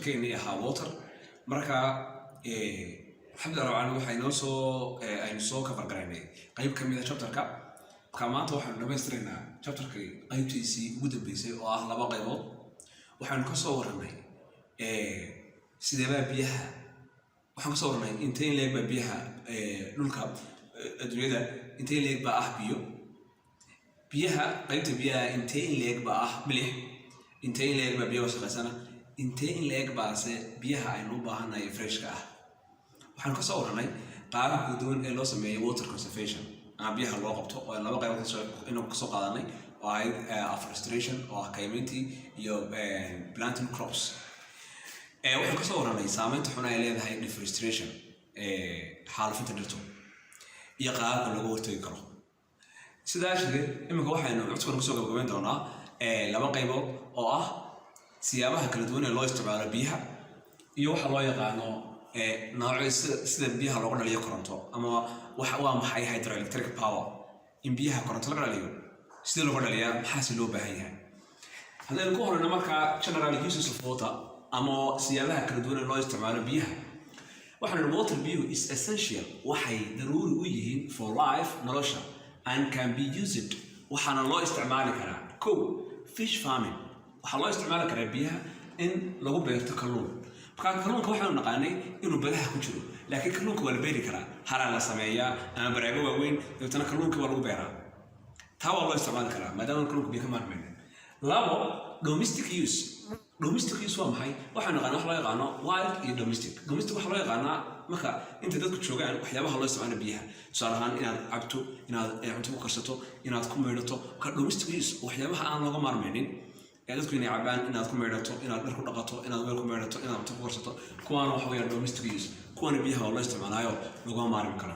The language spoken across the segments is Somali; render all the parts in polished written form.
Chapterkeenii ahaa water. Marka alxamdulillah rabbil caalamiin, waxaa inoo soo aynu soo cover garaynay qayb ka mid a chapterka. Marka maanta waxaanu dhamaystiraynaa chapterka qaybtiisii ugu dambeysay oo ah laba qaybood. Waxaanu ka soo warramay sideebaa biyaha, waxaan ka soo warramay intee in leeg baa biyaha dhulka adduunyada, intee in leeg baa ah biyo, biyaha qaybta biyaha intee in leeg baa ah milix, intee in leeg baa biyo wasakhaysan, intee in leeg baase biyaha aynu u baahannahay freshka ah. Waxaan ka soo warramay qaababka kala duwan ee loo sameeyo water conservation ama biyaha loo qabto, oo laba qaybood inuu kasoo qaadanay, oo ahayd afforestation oo ah kaymayntii iyo planting crops. Waxaan kasoo warramay saameynta xun ay leedahay deforestation, xaalufinta dhirtu, iyo qaababka looga hortagi karo. Sidaa sheegay, iminka waxaynu cutubkan kusoo gabagabayn doonaa laba qaybood oo ah siyaabaha kala duwan ee loo isticmaalo biyaha iyo waxa loo yaqaano noocyo sida biyaha looga dhaliyo koronto, ama waa maxay hydroelectric power, in biyaha koronto laga dhaliyo, sidee looga dhaliyaa, maxaase loo baahan yahay. Haddaynu ku horeyno markaa general uses of water ama siyaabaha kala duwan ee loo isticmaalo biyaha, waxaan idhi water, biyuhu, is essential, waxay daruuri u yihiin, for life, nolosha, and can be used, waxaana loo isticmaali karaa: kow, fish farming, waxaa loo isticmaali karaa biyaha in lagu beerto kalluun. Marka kalluunka waxaanu naqaanay inuu badaha ku jiro, laakiin kalluunka waa la beeri karaa. Haraa la sameeyaa ama baraago waaweyn, dabeetana kalluunka waa lagu beeraa. Taa waa loo isticmaali karaa maadaama kalluunka biyo ka maarmaynin. Labo, domestic use. Domestic use waa maxay? Waxaanu naqaana wax loo yaqaano wild iyo domestic. Domestic waxaa loo yaqaanaa marka inta dadku joogaan waxyaabaha loo isticmaalo biyaha, tusaale ahaan inaad cabto, inaad cunto ku karsato, inaad ku maydhato. Marka domestic use, waxyaabaha aan looga maarmaynin ee dadku inay cabaan, inaad ku maydhato, inaad dhar ku dhaqato, inaad weel ku maydhato, inaad cunto ku karsato, kuwaana waxa weeyaan domestic use. Kuwana biyaha waa loo isticmaalaayo, laguma maarmi karo.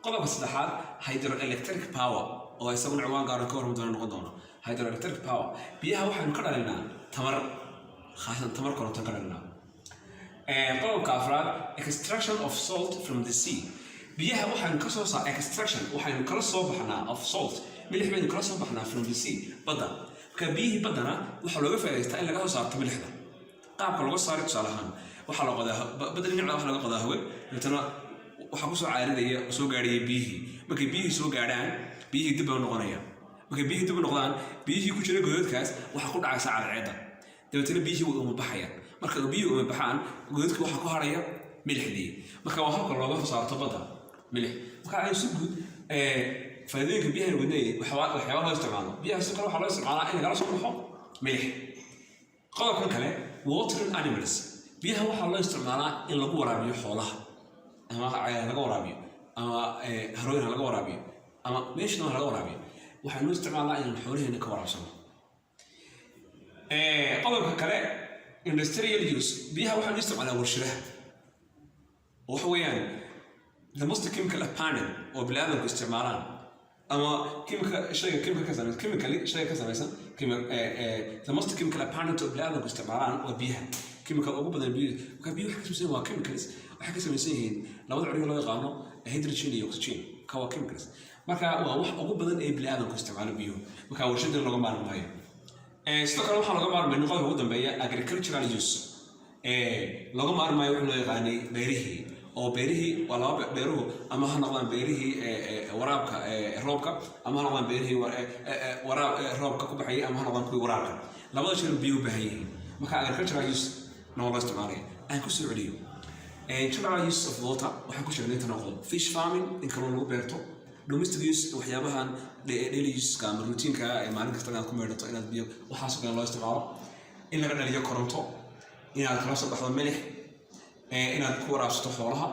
Qodobka saddexaad, hydroelectric power, oo isaguna ciwaan gaara ka horma doona noqon doono. Hydroelectric power, biyaha waxaynu ka dhalinaa tamar, khaasatan tamar koronto ka dhalinaa. Qodobka afraad, extraction of salt from the sea. Biyaha waxaynu ka soo saa extraction, waxaynu kala soo baxnaa, of salt, milix baynu kala soo baxnaa, from the sea, badda. Marka biyihii baddana waxaa looga faa'idaystaa in laga soo saarto milixda. Qaabka looga saaray, tusaale ahaan, waxaa la qodaa badda dhinacda, waxaa laga qodaa haweg, dabeetana waxaa kusoo caaridaya oo soo gaadhaya biyihii. Markay biyihii soo gaadhaan, biyihii dib bay u noqonayaan. Markay biyihii dib u noqdaan, biyihii ku jira godadkaas waxaa ku dhacaysa cadceedda, dabeetana biyihii way uma baxayaan. Marka biyihii uma baxaan, godadkii waxaa ku haraya milixdii. Marka waa habka looga soo saarto badda milix. Marka ay si guud faa'iidooyinka biyaha wadnay, waxyaaba loo isticmaalo biyaha, sidoo kale waxaa loo isticmaalaa in lagala soo baxo milix. Qodobkan kale, watering animals, biyaha waxaa loo isticmaalaa in lagu waraabiyo xoolaha, ama laga waraabiyo, ama harooyin ha laga waraabiyo, ama meeshana ha laga waraabiyo. Waxaanu isticmaalnaa inaan xoolaheena ka waraabsano. Qodobka kale, industrial use, biyaha waxaanu isticmaalaa warshadaha. Waxa weeyaan the most chemical abundant oo biniaadamku isticmaalaan, ama chemical, shayga chemical ka samaysan, chemically shayga ka samaysan, the most chemical abundant oo biniaadamku isticmaalaan waa biyaha. Chemical ugu badan biyo. Marka biyo waxay ka samaysan yihiin waa chemicals, waxay ka samaysan yihiin labada curyo loo yaqaano hydrogen iyo oxygen ka, waa chemicals. Marka waa wax ugu badan ee biniaadamku isticmaalo biyuhu. Marka warshadana looga maarmi maayo. Sidoo kale waxaa looga maarmaynin qodobka ugu dambeeya, agricultural use. Looga maarmayo wuxuu loo yaqaanay beerihii, oo beerihii waa laba beeruhu, ama ha noqdaan beerihii waraabka roobka, ama ha noqdaan beerihii waraab roobka ku baxayay, ama ha noqdaan kuwii waraabka. Labada shay biyo u baahan yihiin. Marka agricultural use na waa loo isticmaalaya. Aan ku soo celiyo general use of water. Waxaan ku sheegnay inta noqdo: fish farming, in kalluun lagu beerto; domestic use, waxyaabahan daily useska ama routineka ee maalin kasta inaad ku meydhato, inaad biyo waxaasoo kale loo isticmaalo; in laga dhaliyo koronto; inaad kala soo baxdo milix; inaad ku waraabsato xoolaha;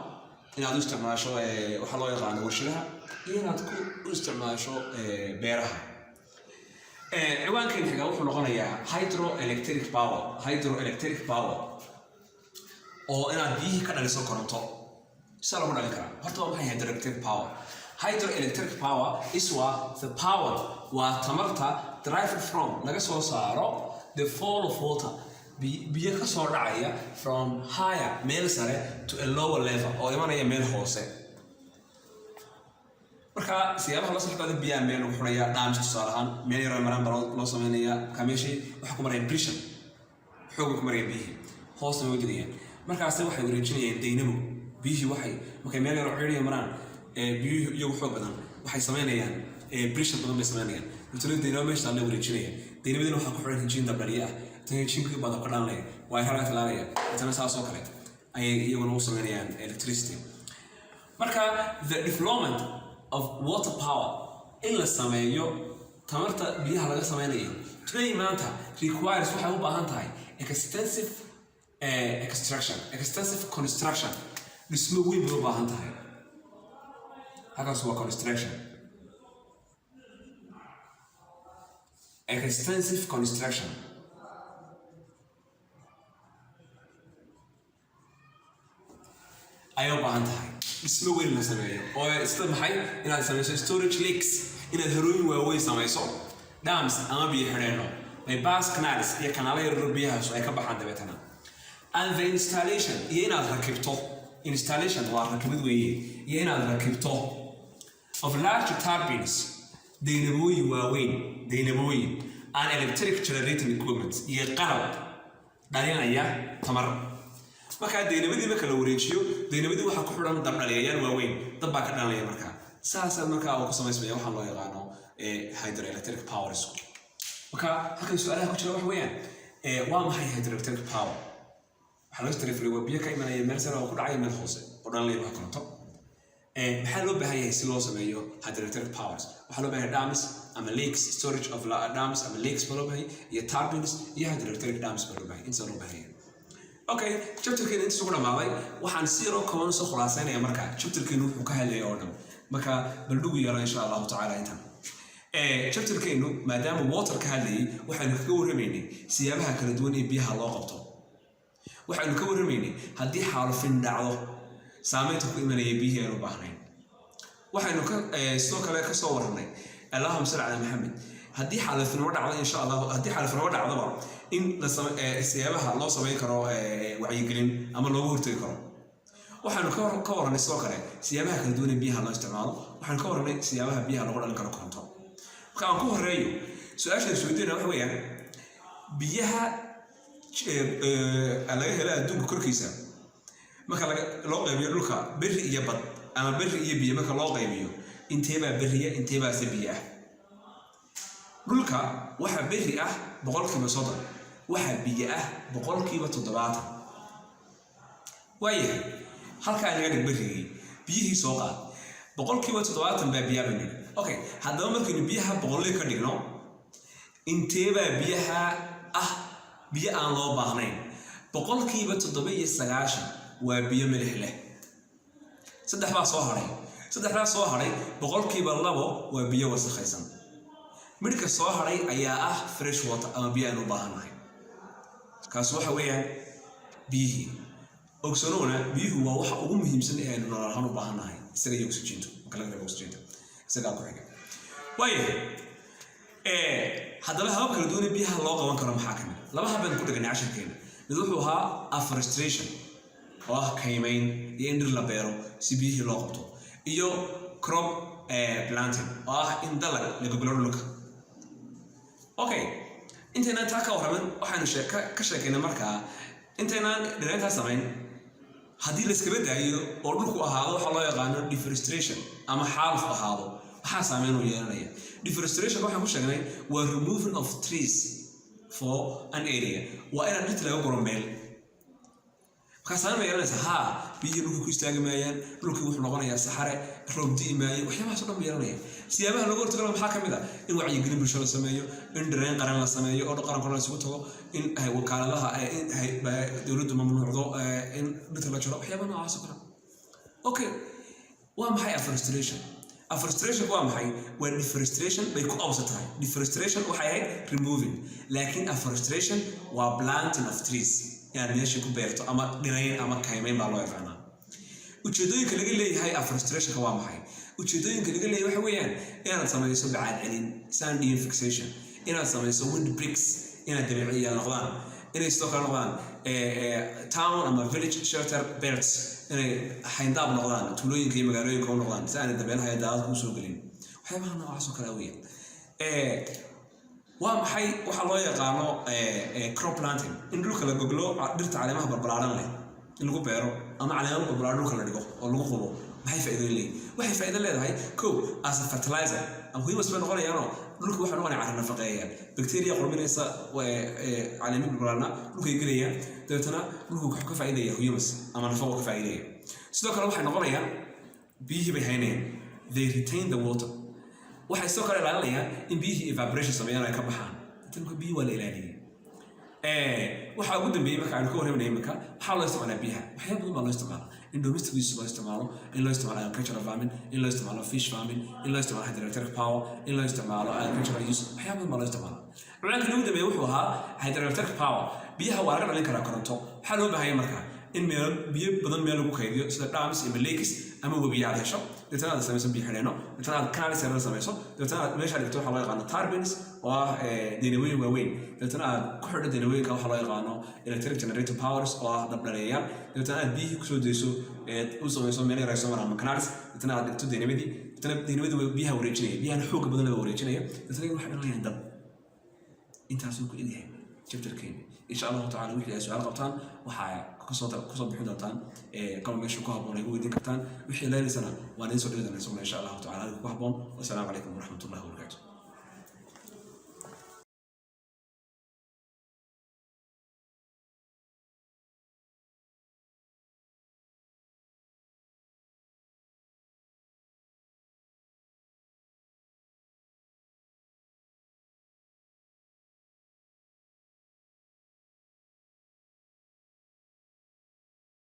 inaad u isticmaasho waxa loo yaqaano warshadaha; iyo inaad ku u isticmaasho beeraha. Ciwaankan xiga wuxuu noqonayaa hydroelectric power. Hydroelectric power oo inaad biyihii ka dhaliso koronto, sida lagu dhalin karaa. Horta waa maxay hydroelectric power? Hydroelectric power is, waa, the power, waa tamarta, derived from, laga soo saaro, the fall of water, biyo ka soo dhacaya, from higher, meel sare, to a lower level, oo imanaya meel hoose. Marka siyaabaha loo soo biyaha meel lagu xidhaya, dams tusaale ahaan, meel yaroo maraan baa loo sameynaya. Marka meeshii waxaa ku maraya pressure, xooga ku maraya biyihii. Hoosna way degayaan. Markaase waxay wareejinayaan daynamo. Biyihii waxay markay meel yar oo ciriya maraan, biyuhu iyagu xoog badan waxay samaynayaan, pressure badan bay samaynayaan. Dabetana daynamo meesha la wareejinaya. Daynamadina waxaa ku xiran hinjiin dabdhaliye ah. Tan hinjiinkii baa dabka dhalanaya, waa halka talaalaya. Dabetana saas oo kale ayay iyaguna u samaynayaan electricity. Marka the development of water power, in la sameeyo tamarta biyaha laga sameynayo, today, maanta, requires, waxay u baahan tahay, extensive extraction, extensive construction, dhismo weyn bay u baahan tahay. Halkaas waa construction, extensive construction ayay u baahan tahay, dhismo weyn la sameeyo oo sida maxay? Inaad samayso storage lakes, inaad harooyin waaweyn samayso, dams ama biyo xidheenno, bypass canals iyo kanaalo yaryar biyahaas ay ka baxaan. Dabeetana and the installation, iyo inaad rakibto, installation waa rakibid weeye, iyo inaad rakibto of large turbines, daynamooyin waaweyn, daynamooyin, and electric generating equipment, iyo qalab dhalinaya tamar. Markaa daynamadii marka la wareejiyo, daynamadii waxaa ku xidhan dabdhaliyayaal waaweyn, dab baa ka dhalanaya. Markaa saasaa markaa uu ku samaysmaya waxaan loo yaqaano hydroelectric powers. Marka halkan su-aalaha ku jira waxa weeyaan, waa maxay hydroelectric power? Waxaa laga tariflay waa biyo ka imanaya meel sare oo ku dhacaya meel hoose oo dhalanaya marka koronto. Maxaa loo baahan yahay si loo sameeyo hydroelectric powers? Waxaa loo baahan yahay dams ama lakes, storage of dams ama lakes baa loo baahan yahay, iyo turbines iyo hydroelectric dams baa loo baahan yahay. Intasaa loo baahan yahay. Okay, chapterkeena intaas ugu dhamaaday. Waxaan si yaroo kooban soo khulaasaynaya marka chapterkeenu wuxuu ka hadlayay oo dhan. Marka baldhugu yaro insha Allahu tacaala intan chapterkeenu maadaama water ka hadlayay, waxaynu kaga warramaynay siyaabaha kala duwan ee biyaha loo qabto. Waxaynu ka warramaynay haddii xaalufin dhacdo saameynta ku imanaya biyihii aynu u baahnayn. Waxaynu ka sidoo kale ka soo warranay, Allahuma salli calaa Maxamed, haddii xaalufinimo dhacdo, insha Allah, haddii xaalufinimo dhacdoba in la siyaabaha loo samayn karo wacyigelin ama looga hortagi karo. Waxaanu ka warranay sidoo kale siyaabaha kala duwan ee biyaha loo isticmaalo. Waxaanu ka warranay siyaabaha biyaha loogu dhalin karo koronto. Marka aan ku horeeyo su-aasha isweydiinaya, waxa weeyaan biyaha laga helo adduunka korkiisa marka loo qaybiyo dhulka berri iyo bad ama berri iyo biyo marka loo qaybiyo, inteebaa berriya, inteebaase biyo ah? Dhulka waxa berri ah 30%, waxa biyo ah 70%. Waayahay, halkaa naga dhig berrigii, biyihii soo qaad. 70% baa biyaha baynu nidhi. Okay, haddaba markaynu biyaha boqollii ka dhigno, inteebaa biyaha ah biyo aan loo baahnayn? 97% waa biyo milix leh. Saddex baa soo hadhay. Saddexdaa soo hadhay, 2% waa biyo wasakhaysan. Midhka soo hadhay ayaa ah fresh water ama biyo aan u baahannahay. Kaas waxa weeyaan biyihii. Ogsoonowna, biyuhu waa waxa ugu muhiimsan ee aynu nolol ahaan u baahannahay, isaga iyo oxygentu. Marka laga reebo oxygenta, isagaa ku xiga. Waayahay, haddaba habab kala duwan ee biyaha loo qaban karo maxaa ka mid a? Laba hab baynu ku dhiganay casharkeena. Mid wuxuu ahaa afforestation, oo ah kaymayn iyo in dhir la beero si biyihii loo qabto, iyo crop planting, oo ah in dalag la goglo dhulka. Okay, intaynaan taa ka warramin, waxaynu ka sheekaynay markaa intaynaan dhirayntaa samayn, haddii la iskaba daayo oo dhulku ahaado waxa loo yaqaano deforestation ama xaaluf ahaado, maxaa saameyn uu yeelanaya? Deforestation waxaan ku sheegnay waa removing of trees for an area, waa inaan dhirta laga guro meel. Markaa saameyn ma yeelanaysa? Haa, biyihii dhulkii ku istaagi maayaan, dhulkii wuxuu noqonayaa saxare, roob di'i maayo, waxyaabahaas oo dhan buu yeelanaya. Siyaabaha looga hortago maxaa ka mid ah? In wacyigelin bulsho la sameeyo, in dhirayn qaran la sameeyo oo qaranka la isugu tago, in wakaaladaha in dowladdu mamnuucdo in dhirta la jaro, waxyaabaha noocaas oo kale. Okay, waa maxay afforestation? Afforestation waa maxay? Waa deforestation bay ku awsa tahay. Deforestation waxay ahayd removing, laakiin afforestation waa planting of trees, inaad meesha ku beerto ama dhirayn ama kaymayn baa loo yaqaanaa. Ujeedooyinka laga leeyahay afforestationka waa maxay? Ujeedooyinka laga leeyahay waxa weeyaan inaad samayso bacaad celin, sand dune fixation, inaad samayso wind breaks, inaad dabiiciyaal noqdaan, inay sidoo kale noqdaan town ama village shelter belts, inay xayndaab noqdaan tuulooyinka iyo magaalooyinka u noqdaan si aanay dabeelaha iyo daadadka usoo gelin, waxyaabaha noocaas oo kale weeyaan. Waa maxay waxaa loo yaqaano crop planting? In dhulka la goglo, dhirta caleemaha balbalaaran leh in lagu beero ama caleemaha balbalaaran dhulka la dhigo oo lagu qubo, maxay faa'iidooyin leeyihin? Waxay faa'iido leedahay, ko, as a fertilizer ama humus bay noqonayaanoo dhulka waxay noqonaya carro nafaqeeyaan. Bacteria qurminaysa caleemihi balbalaarna dhulkay gelayaan, dabeetana dhulku wuxuu ka faa'iidaya humus ama nafaqo ka faa'iidaya. Sidoo kale waxay noqonayaan biyihii bay haynayaan, they retain the water. Waxay sidoo kale ilaalinayaan in biyihii evaporation sameeyaan, ay ka baxaan. Marka biyihii waa la ilaaliyey. Waxaa ugu dambeeyey marka aynu ka warramayna imika, waxaa loo isticmaalaa biyaha, waxyaaba badan baa loo isticmaalaa: in domestic use loo isticmaalo, in loo isticmaalo agricultural farming, in loo isticmaalo fish farming, in loo isticmaalo hydroelectric power, in loo isticmaalo agricultural use. Waxyaaba badan baa loo isticmaalaa. Ciwaanka ugu dambeeyey wuxuu ahaa hydroelectric power. Biyaha waa laga dhalin karaa koronto. Waxaa loo baahanya markaa in meel biyo badan meel lagu kaydiyo, sida dams ama lakes ama webiya aad hesho, deetana aad samayso biyo xidheeno, deetana aad canals yaryar samayso, deetana aad meesha dhigto waxaa loo yaqaano turbines oo ah deynawooyin waaweyn, deetana aad ku xidho deynawooyinka waxaa loo yaqaano electric generator powers oo ah dabdhaleeyaal, deetana aad biyihii kusoo dayso, u samayso meel yar ay soo maraan ama canals, deetana aad dhigto deynamadii, deetana deynamadii biyaha wareejinaya, biyahana xooga badan laba wareejinaya, deetana waxay dhalanayaan dab. Intaasuu ku egyahay chapterkeeni. Insha Allahu tacala, wixii ay su-aal qabtaan waxaa kusoo bixin doontaan kaba meesha ku habboon ay gu weydiin kartaan. Wixii leelaysana waan idiin soo dhigi doonaa isaguna, insha Allahu tacala, halka ku habboon. Wasalaamu calaykum waraxmatullahi wabarakaatu.